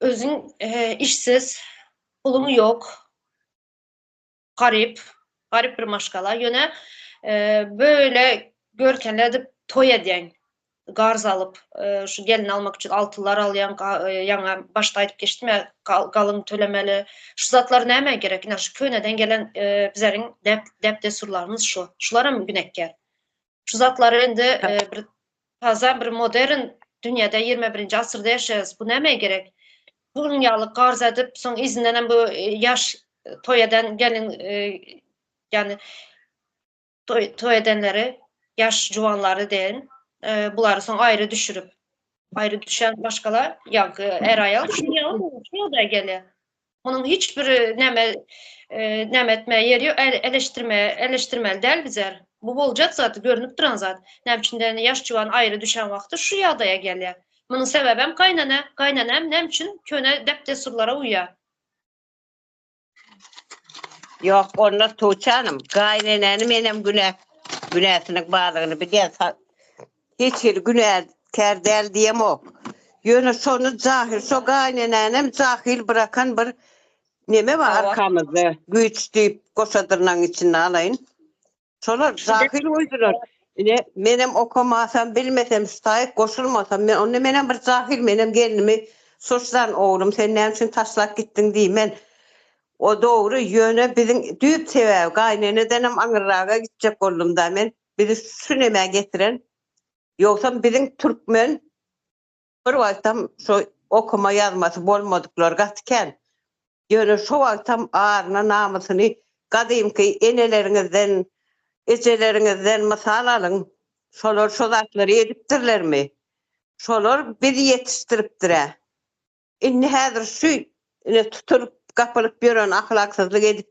Özüň işsiz, puluň ýok, garyp, garyp bir maşgala, ýöne böyle görkenli edip toý edýäň. Garz alyp, şu gelin almak üçin altynlar alýaň, ýaňy başda aýdyp geçdim ýa, galyň tölemeli. Şu zatlar nämä gerek? Ine şu köneden gelen bizleriň däp-dessurlarymyz şu. Şularam günäkär. Şu zatlary indi bir taza bir modern dünýäde 21-nji asyrda ýaşaýarys. Bu nämä gerek? Bunuň ýaly garz edip, soň yzyndan hem bu ýaş toý eden gelin ýagny toý toý edenleri, ýaş juwanlary diýeýin, bulary soň aýry düşürip, aýry düşen maşgala ýaňky är-aýal şu ýagdaýa gelýär. Munuň hiç bir näme näme etme ýeri ýok, eleşdirme, eleşdirmeli däl bizler. Bu boljak zat, görnüp duran zat. Näme üçin diýende ýaş juwan aýry düşen wagty şu ýagdaýa gelýär. Munuň sebäbem gaýnene, gaýnenem näme üçin köne däp-dessurlara uýýar. Ýok, onda Tuğçe hanym, gaýynenäni menem günä, günäsiniň barlygyny bilýän. Hiç hili günäkär däl diýemok. Ýöne şony jahil, şo gaýynenänem jahil byrakan bir neme bar arkamyzda, güýç diýip goşa dyrnagyň içinde alaýyn. Şolar jahil goýdular. Ine, menem okamasam, bilmesem, şu taýyk goşulmasam, men onda menem bir jahil, menem gelnimi suçlan, oglum sen näme üçin taşlap gitdiň diýmen. O dogry, ýöne biziň düýp sebäbi gaýynenedenem aňyrraga gitjek boldum-da men. Bizi şu nämä getiren, ýogsam biziň türkmen bir wagtam şo okama ýazmasy bolmadyklar gaty kän. Ýöne şo wagtam aryna namysyny gadymky eneleriňizden, ejeleriňizden mysal alyň, şolar şo zatlary edipdirlermi? Şolar bizi ýetişdiripdir-ä. Indi häzir şu ine tutulyp gapylyp ýören ahlaksyzlyk edip.